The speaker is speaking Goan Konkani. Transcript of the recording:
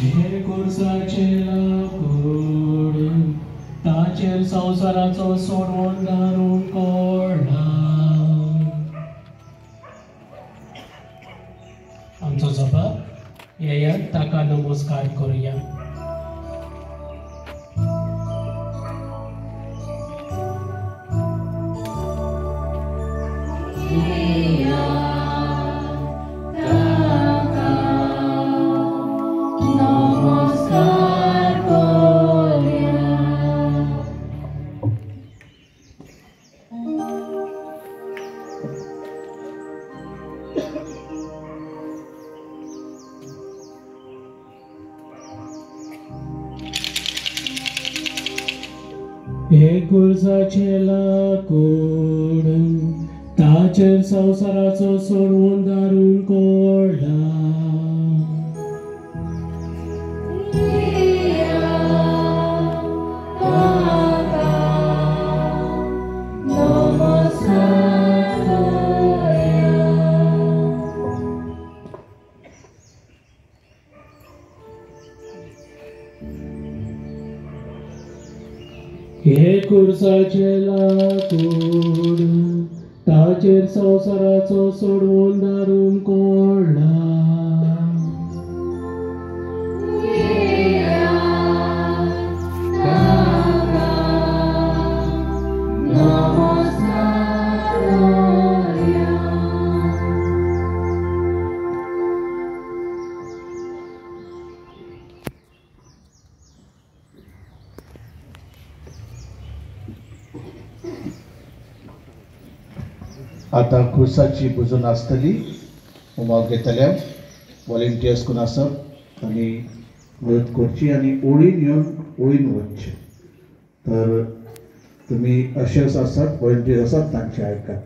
हे कुर्साचे लाकूड ताचेर संवसाराचो सोडवण दारून कोडला. आमचो जबाब येयात ताका नमस्कार करुया. हे कुर्साचे लाकूड ताचेर संवसाराचो सोडवून दारून कोडला. हे कुर्साचे लाकूड ताचेर संवसाराचो सोडवून दारून कोडला. आतां खुर्साची पुजन आसतली. उमाव घेतल्या वॉलंटियर्स कोण आसप आनी मदत करची आनी ओळीन येवन ओळीन वचचें. तर तुमी अशेच आसात, वॉलंटियर्स आसात, तांचे आयकात.